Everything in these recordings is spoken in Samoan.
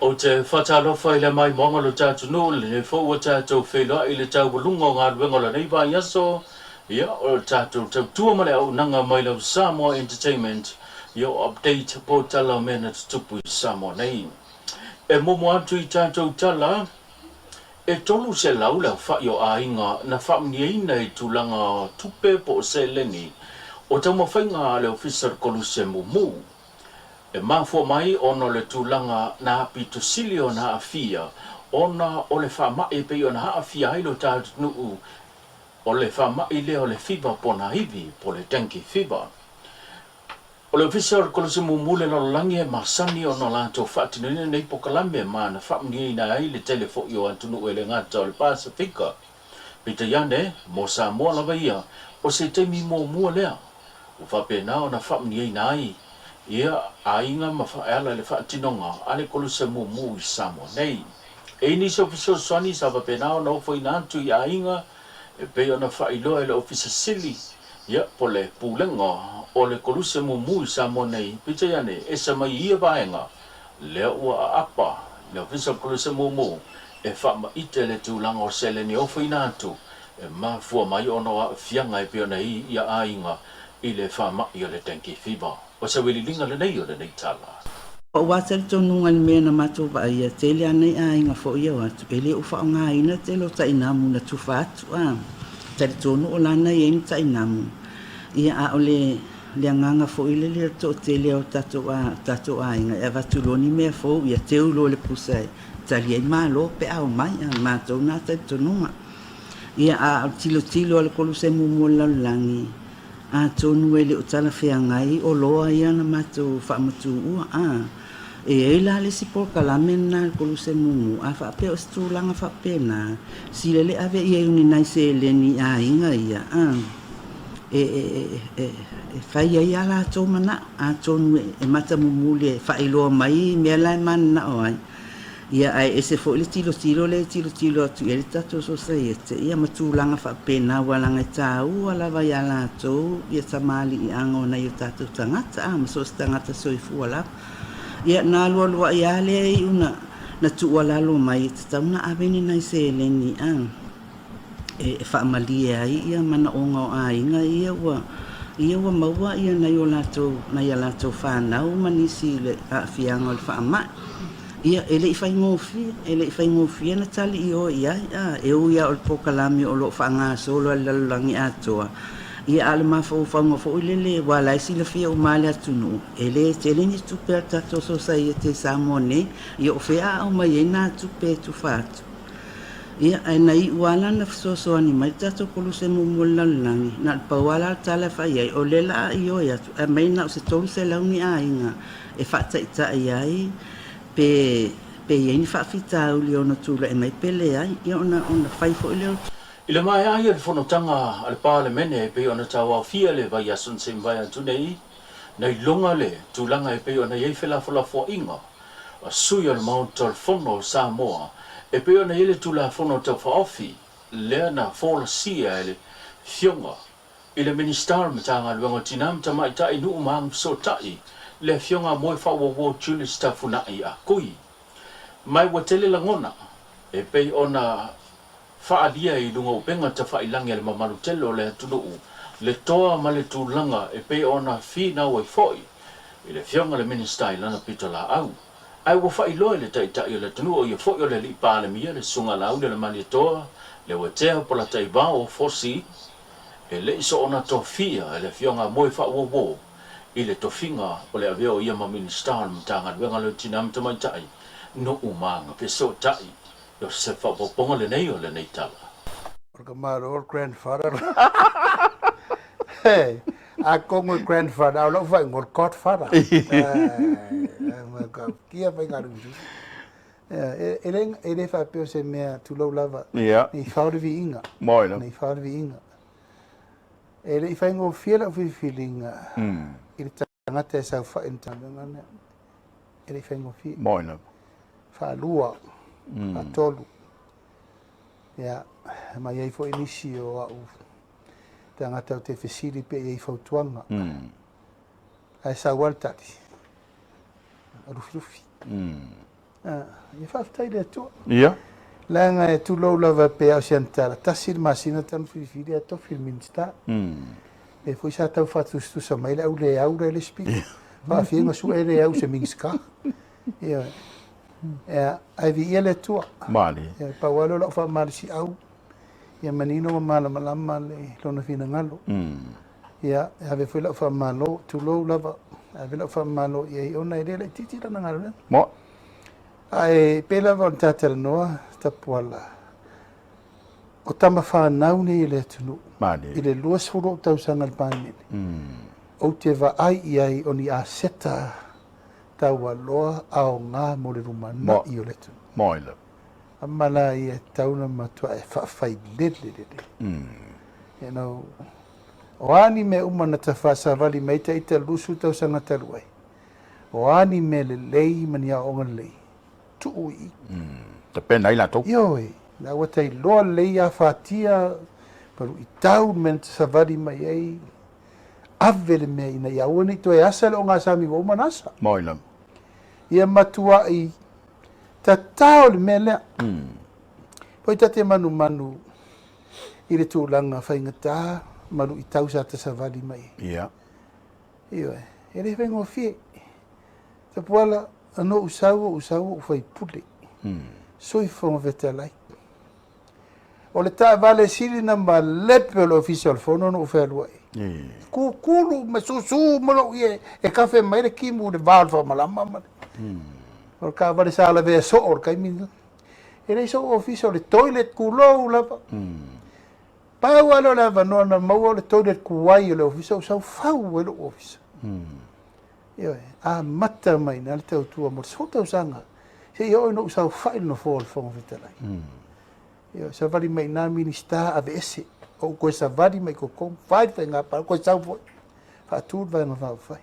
Ou te faatalofa i le maimoaga o lo tatou atunuu, lenei foi ua tatou feiloai i le taualuga o galuega o lenei vaiaso, ia, o le tatou tautua ma le auaunaga mai lau Samoa Entertainment, ia o update po o tala o mea na tutupu i Samoa nei. E muamua atu i tatou tala, e 300 le aofai o aiga na faamanuiaina i tulaga tupe po o seleni o taumafaiga a le Ofisa o le Koluse Mumu. E mafua mai ona o le tulaga na aupito sili ona aafia ona o le faamai e pei ona aafia ai lo tatou atunuu, o le faamai lea o le fiva pona ivi po o le dengue fever. O le Ofisa o le Koluse Mumu le Lalolagi e masani ona latou faatinoina nei polokalame ma na faamanuiaina ai le tele foi o atunuu e le gata o le Pasefika. Peitai ane, mo Samoa lava ia, o se taimi muamua lea ua faapena ona faamanuiaina ai ia aiga ma e ala i le faatinoga a le Koluse Mumu i Samoa nei. E i ai nisi o fesoasoani sa faapena ona ofoina atu i aiga e pei ona faailoa e le Ofisa Sili ia po le Pulega o le Koluse Mumu i Samoa nei, peitai ane, ese mai i ia vaega lea ua aapa le Ofisa o le Koluse Mumu e faamaite le tulaga o seleni ofoina atu e mafua mai ona o aafiaga e pei ona i ia aiga i le faamai o le dengue fever. O se uililiga lenei o lenei tala. Ua talitonuga i le mea na matou vaaia, tele a nai aiga foi e o atu, e le o faaaogaina tele o tainamu na tufa atu a. Talitonu o lana e i ai ni tainamu, ia a o le le agaga foi lele o le toatele o tatou a tatou aiga e avatu loa ni mea fou ia teu loa le pusa e tali ai malo pe a omai a matou na talitonuga. Ia a o le tilotilo a le Koluse muamua o le lalolagi, Atonu e le o talafeagai o loa ia na matou faamatuua a. E i ai la le isi polokalame lena a le Koluse mumu, a faapea o se tulaga faapena, sila le ave i ai o ni nai seleni i aiga ia a, e, e, e, e fai ai a latou manao, atonu e matamumuli e faailoa mai mea la e mananao ai. Ia, ae ese foi le tilotilo lea e tilotilo atu i ai le tatou Sosaiete, ia ma tulaga faapena, aua leaga e taua lava ia latou ia tamaliiaga o nai o tatou tagata, a, ma so o se tagata soifua lava. Ia, na alualuai lava lea e iu na, na tuualalo mai, e tatau ona ave ni nai seleni, a, e faamalie ai ia manaoga o aiga ia ua, ia ua maua ia nai o latou, nai a latou fanau ma nisi i le aafiaga o le faamai. Ia, e le i faigofie, e le i faigofie na tali i o i ai, a, e ui lava o le polokalame o lo o faagasolo a le lalolagi atoa, ia, a o le mafaufauga foi lele, aua o la e silafia uma lava le atunuu, e le tele ni tupe a le tatou Sosaiete i Samoa nei, ia o fea a aumai ai na tupe e tufa atu? Ia, ae na iu lava la na fesoasoani mai le tatou koluse muamua o le lalolagi, na o le pau lava la o le tala e fai ai, o lea o le a ioe atu, ae aumai na o se 300 ni aiga e faataitai ai pe pe i ai ni faafitauli e ono tulai mai pe leai, ia ona ona fai foi lea o. I le maea ai o le fonotaga a le Palemene e pei ona tauaofia le vaiaso na se i mavae atu nei, na iloga le tulaga e pei ona i ai felafolafoaiga a sui o le Maota o le Fono o Samoa e pei ona i ai le Tulafono Tau Faaofi lea na folasia e le Afioga i le Minisita o le Matagaluega o Tina ma Tamaitai, Nuu ma Agafesootai, le Afioga a Moefaauouo Julius Tafunai Ah Kui. Ma ua tele lagona e pei ona faaalia i luga o upega tafailangi a le mamalu tele o le atunuu le toa ma le tulaga e pei ona finau ai foi i le Afioga i le Minisita i lana pitolaau. Ae ua faailoa e le Taitai o le atunuu o ia foi o le Alii Palemia, le Susuga Laaulialemalietoa, Leuatea Polataivao Fosi, e le i soona tofia e le Afioga a Moefaauouo i le tofiga o le avea o ia ma Minisita o le Matagaluega lea o Tina ma Tamaitai, Nuu ma Agafesootai. O se faaopoopoga lenei o lenei tala. O ka malo o le grandfather. Hey, a kongo i grandfather, au lau whaingo godfather. Kia whai ngā rungu. E le, e le whapeo se mea tulou lava. Yeah. Nei whaore vi inga. Moina. Nei whaore vi inga. E le i whaingofie lau filifiliga i le tagata e saofai i le Matagaluega lea. E le i faigofie. Moina. Faalua, faatolu. Ia, ma i ai foi nisi o au tagata ou te fesili pe i ai fautuaga. Ae sau lava le tali, o Lufilufi. Ia faafetai i le Atua. Ia. Leaga e tulou lava pe a o si ana tala, tasi le masina talu filifili ae tofi le Minisita. Lea foi sa tau faatusatusa mai le au le au la i le isi pito. Faafia ona sue le au i se Minisita. Ioe. Ia, ae viia le Atua. Malie. Ia, pau lava lea o lau faamalosiau, ia manino ma malamalama le lona finagalo. Ia, e ave foi lau faamalo, tulou lava, e ave lau faamalo i ai ona e le laitiiti lana galuega. Mo. Ae pei lava ona ta talanoa Tapuala, o tama fanau nei a le atunuu. Malie. I le 20 ou tausaga i le Palemene, ou te vaai i ai o ni aseta taualoa aoga mo le lumanai o le atunuu. Mo i le. Ama la ia e tatau ona matuai faafailele lelei. You know, o a ni mea uma na ta faasavali mai ta ita 20 tausaga talu ai, o a ni mea lelei ma ni aoaoga lelei, tuu i i. Tapena ai latou. Ioe, la ua ta iloa lelei afatia ma luitau le mea na ta savali mai ai, ave le mea ina ia aua ne i toe asa le ogasami ua uma ona asa. Moi lava. Ia matuai tatao le mea lea. Poi ta te manumanu i le tulaga faigata ma luitau sa ta savali mai ai. Ia. Ioe, e le faigofie. Tapuala, na ou sau, ou sau, ou faipule. Sui Fofoga Fetalai. O le taavale sili na malepe o le Ofisa o le Fono na ou fealuai ai. Kukulu ma susu ma lou ie e kafe mai le kimu i le va o le faamalama ma le. O le taavale sa lavea soo i le taimi lena. E leai sou ofisa, o le toilet kulou lava. Pau lava lea o le avanoa na maua o le toilet kuai o le ofisa, ou sau fau ai lou ofisa. Ioe, amata mai i ina le tautua mo le 10 tausaga seia oo ina ou saofai i le nofoa o le Fofoga Fetalai. Ioe, savali mai i ina Minisita aveese, ou toe savali mai i totonu, fai le faiga palota, toe sau foi, faatu le Vaega Faaupufai.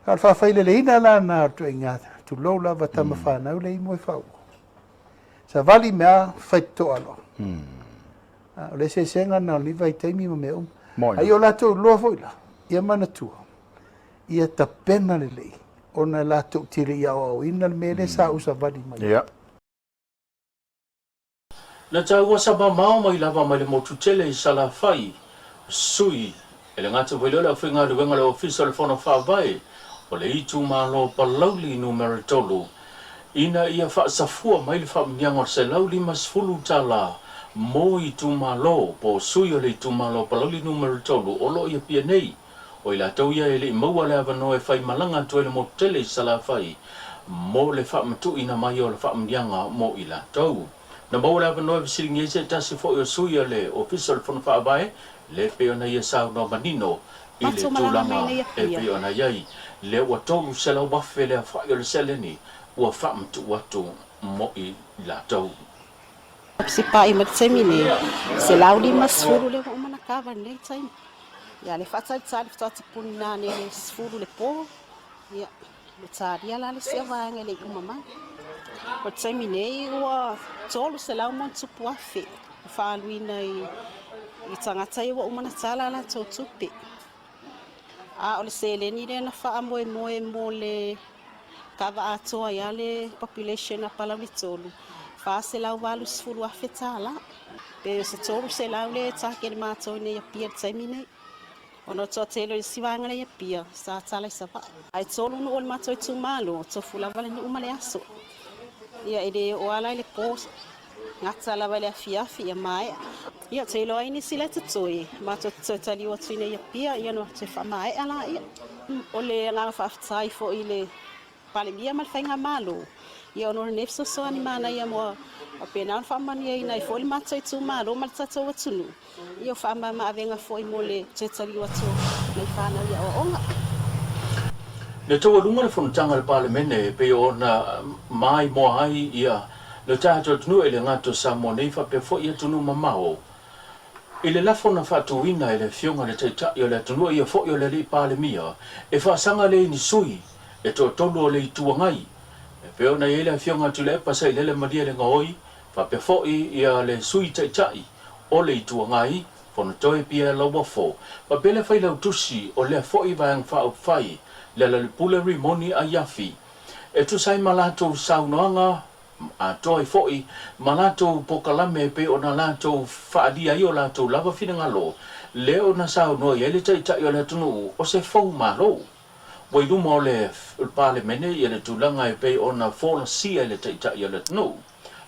A o le faafaileleina la lena o le ituaiga, tulou lava tama fanau le imo e faauu. Savali mea a, faitotoa loa. O le eseesega lena o lenei vaitaimi ma mea uma. A ia o latou iloa foi la, ia manatua, ia tapena lelei ona latou te le i aoaoina le mea lea sa ou savali mai ai. Na taua sa mamao mai lava mai le motu tele i Salafai, sui e le gata foi lea o le aufaigaluega a le Ofisa o le Fono Faavae o le Itumalo Palauli Numera 3, ina ia faasafua mai le faamanuiaga o le $150 mo itumalo po o sui o le Itumalo Palauli Numera 3 o lo o i Apia nei. O i latou ia e le i maua le avanoa e faimalaga atu ai le motu tele i Salafai mo le faamatuuina mai o le faamanuiaga mo i latou. Na maua le avanoa e fesiligia ai se tasi foi o sui o le Ofisa o le Fono Faavae, le pei ona ia saunoa manino i le Matou malaga mai tulaga nei e Apia. pei ona i ai, lea ua 300,000 le aofai o le seleni ua faamatuu atu mo i latou. Sipai ma le taimi nei, 150 lea ua uma ona kava i lenei taimi. Ia le faatalitali faatoa tapuni nanei i le 10 i le po, ia ua talia la le isi vaega e le i uma mai. O le taimi nei ua 300 ma ona tupu afe ua faaaluina i tagata ia ua uma ona tala a latou tupe. A o le seleni lea na faamoemoe mo le kava atoa ai lava le population a Palauli 3, $480,000. Pe o se 300 lea e target e matou i inei i Apia i le taimi nei. Ona o le toatele o le isi vaega lea i Apia sa tala i Savaii. Ae tolu nuu o le matou itumalo, tofu lava le nuu ma le aso. Ia e le oo lava la i le po, gata lava i le afiafi ia maea. Ia ou te iloa ai nisi la e totoe, matou te toe taliu atu i inei i Apia ia ona toe faamaea laia. O le agaga faafetai foi i le Palemia ma le Faigamalo, ia ona o lenei fesoasoani manaia ua faapena ona faamanuiaina ai foi le matou itumalo ma le tatou atunuu, ia o faamamaavega foi mo le toe taliu atu o nai fanau i aoaoga. Na taualuga le fonotaga a le Palemene e pei ona maimoa ai ia le tatou atunuu e le gata o Samoa nei faapea foi atunuu mamao. I le lafo na faatuina e le Afioga i le Taitai o le atunuu ia foi o le Alii Palemia e faasaga lea i ni sui e toatolu o le Itu Agai e pei ona i ai le Afioga a Tuilaepa Sailele Malielegaoi faapea foi ia le Sui Taitai o le Itu Agai Fonotoe Pierre Lauofo faapea le Failautusi o lea foi Vaega Faaupufai Lealailepule Rimoni Aiafi. E tusa ai ma latou saunoaga atoa ai foi ma latou pokalame e pei ona latou faaalia ai o latou lava finagalo, lea ona saunoa i ai le Taitai o le atunuu o se fou Malo. Ua i luma o le Palemene ia le tulaga e pei ona folasia e le Taitai o le atunuu.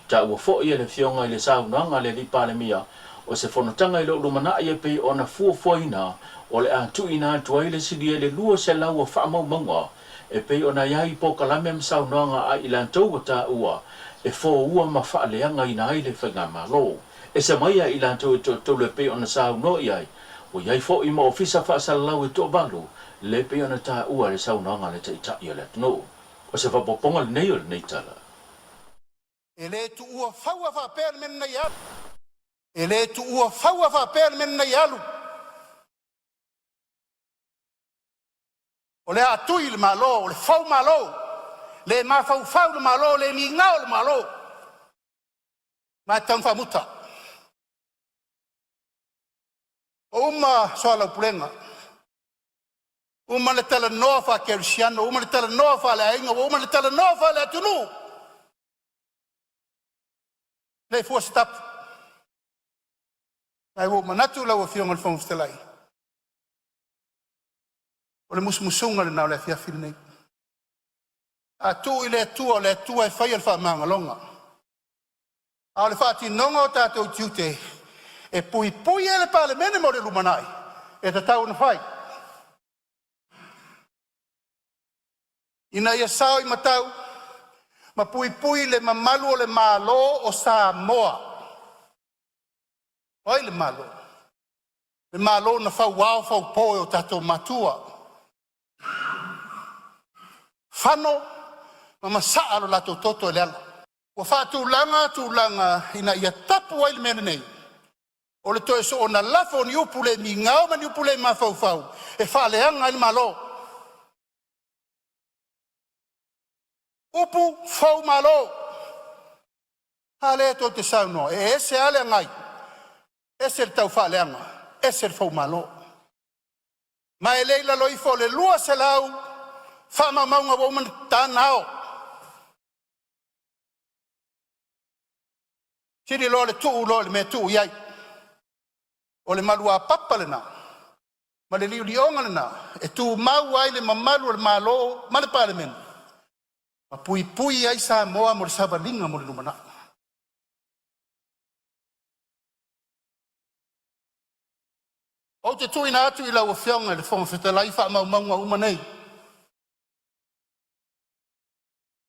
Taua foi e le Afioga i le saunoaga a le Alii Palemia o se fonotaga i lou lumanai e pei ona fuafuaina o le a tuuina atu ai le silia i le 200 o faamaumauga e pei ona i ai polokalame ma saunoaga a i latou ua taua e foua ma faaleagaina ai le Faigamalo. Ese mai ia i latou e toatolu e pei ona saunoa i ai, ua i ai foi ma ofisa faasalalau e toavalu lea e pei ona taua i le saunoaga a le Taitai o le atunuu. O se faaopoopoga lenei o lenei tala. E le tuua faua faapea le mea lenei e alu. E le tuua faua faapea le mea lenei e alu. O le a tui le Malo, o le foumalo, le mafaufau i le Malo, le migao i le Malo, ma e tatau ona faamuta. Ua uma soalaupulega, uma ona talanoa faakerisiano, uma ona talanoa faaleaiga, ua uma ona talanoa faaleatunuu. E le fua se tapu, ae ua ou manatu lau Afioga i le Fofoga Fetalai, o le musumusuga lena o le afiafi lenei. A tuu i le Atua, o le Atua e faia le faamagaloga, a o le faatinoga o tatou tiute e puipui ai le Palemene mo le lumanai, e tatau ona fai. Ina ia sao i matau ma puipui le mamalu o le Malo o Samoa. O ai le Malo? Le Malo na fau ao faupo e o tatou matua, fano ma masaa lo latou toto i le ala. Ua faatulaga tulaga ina ia tapu ai le mea lenei o le toe soona lafo o ni upu le migao ma ni upu le mafaufau e faaleaga ai le Malo. Upu fou malo, a lea tou te saunoa e ese lava le agai, ese le taufaaleaga, ese le foumalo. Ma e le i lalo ifo o le 200 faamaumauga ua uma ona tana ao, sili loa le tuu loa i le mea e tuu i ai. O le maluapapa lena ma le liolioga lena e tumau ai le mamalu o le Malo ma le Palemene ma puipui ai Samoa mo le savaliga mo le lumanai. Ou te tuuina atu i lau Afioga i le Fofoga Fetalai faamaumauga uma nei,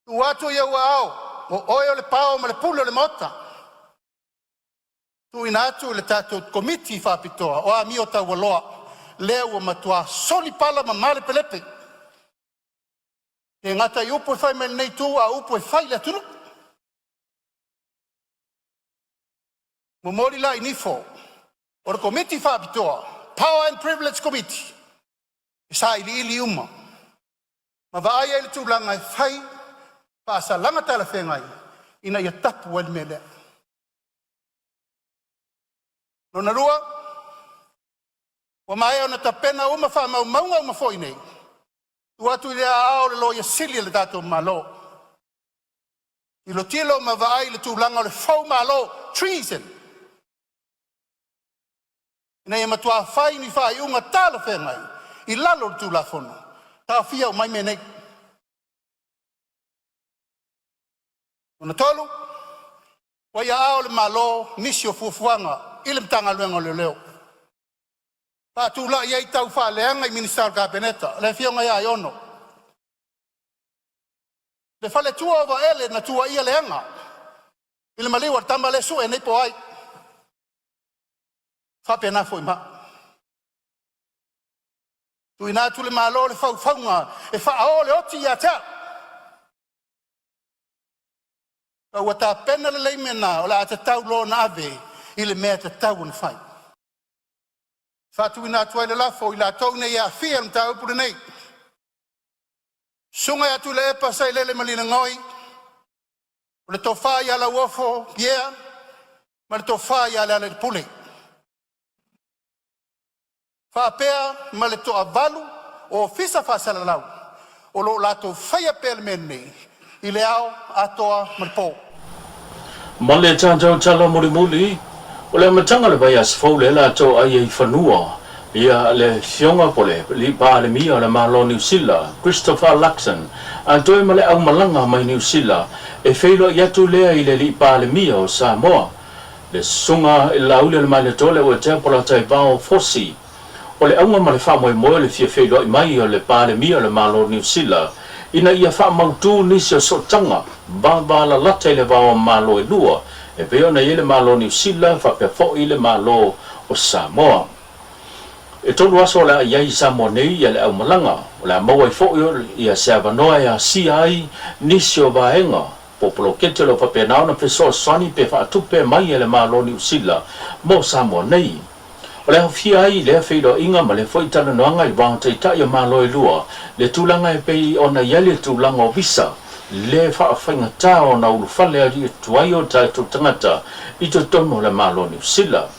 tuu atu i ou aao, o oe o le pao ma le pule o le Maota. Tuuina atu i le tatou Komiti Faapitoa o Amio Taualoa, lea ua matua soli pala ma malepelepe, e le gata i upu e fai mai lenei itu, a o upu e fai i le atunuu. Momoli la i nifo o le Komiti Faapitoa, Power and Privilege Committee, e sailiili uma ma vaai ai i le tulaga e fai faasalaga talafeagai ina ia tapu ai le mea lea. Lona lua, ua maea ona tapena uma faamaumauga uma foi nei, tuu atu i aao o le Loia Sili a le tatou Malo, tilotilo ma vaai i le tulaga o le foumalo, treason, ina ia matua fai ni faaiuga talafeagai i lalo o le Tulafono e taofia uma ai mea nei. Lona tolu, ua i aao o le Malo nisi o fuafuaga i le Matagaluega o Leoleo, faatulai ai taufaaleaga i Minisita o le Kapeneta, le Afioga ia Aiono, le faletua o Vaele na tuuaia leaga i le maliu a le tama lea e sue nei po o ai. E faapena foi ma au. Tuuina atu i le Malo le faufauga e faaoo le oti ia te au, ma ua tapena lelei mea na o le a tatau loa ona ave i le mea e tatau ona fai. E faatuina atu ai le lafo, I latou nei e aafia i le mataupu lenei, Susuga ia Tuilaepa Sailele Malielegaoi, o le Tofa Lauofo Pierre ma le Tofa Lealailepule. Faapea ma le toavalu o Ofisa Faasalalau o lo o latou faia pea le mea lenei I le ao atoa ma le po. Ma le tatou tala mulimuli, o le amataga o le vaiaso fou lea latou ai ai fanua ia le Afioga po le Palemia o le Malo o Niu Sila, Christopher Luxon, a toe ma le aumalaga mai Niu Sila e feiloai atu lea i le Alii Palemia o Samoa, le Susuga i le Laauli o le Malietoa Leuatea Polataivao Fosi. O le auga ma le faamoemoe o le fia feiloai mai o le Palemia o le Malo o Niu Sila ina ia faamautu nisi o sootaga vavalalata i le va o Malo e lua e pei ona i ai le Malo o Niu Sila faapea foi le Malo o Samoa. E tolu aso o le a i ai i Samoa nei ia le aumalaga, o le a maua ai foi ia se avanoa e asia ai nisi o vaega po o poloketi o lo o faapena ona fesoasoani pe faatupe mai e le Malo o Niu Sila mo Samoa nei. O le aofia ai i lea feiloaiga ma lea foi talanoaga i va o Taitai o Malo e lua, le tulaga e pei ona i ai le tulaga o visa, le faafaigata ona ulufale atu ai o tatou tagata i totonu o le Malo o Niu Sila.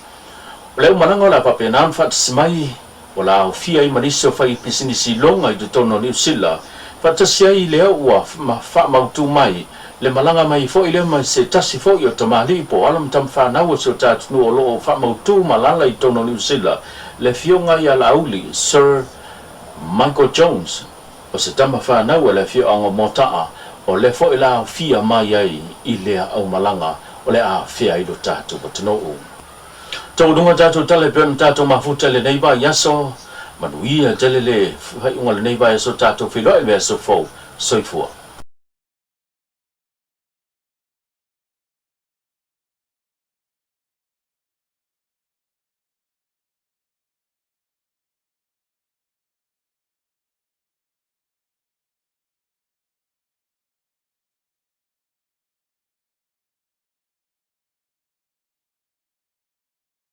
O le aumalaga o le a faapena ona faatasi mai, o le a aofia ai ma nisi o faipisinisi iloga i totonu o Niu Sila, faatasi ai lea ua faamautu mai le malaga mai foi lea mai se tasi foi o tamalii po o alo ma tamafanau o si o ta atunuu o lo o faamautu ma alaala i totonu o Niu Sila, le Afioga ia Laauli, Sir Michael Jones, o se tama fanau a le afioaga o Mota'a, o lea foi la aofia mai ai i lea aumalaga o le a afea ai lo tatou atunuu. Taualuga tatou tala e pei ona tatou mafuta i lenei vaiaso, manuia tele le faaiuga o lenei vaiaso tatou feiloai i le vaiaso fou. Soifua.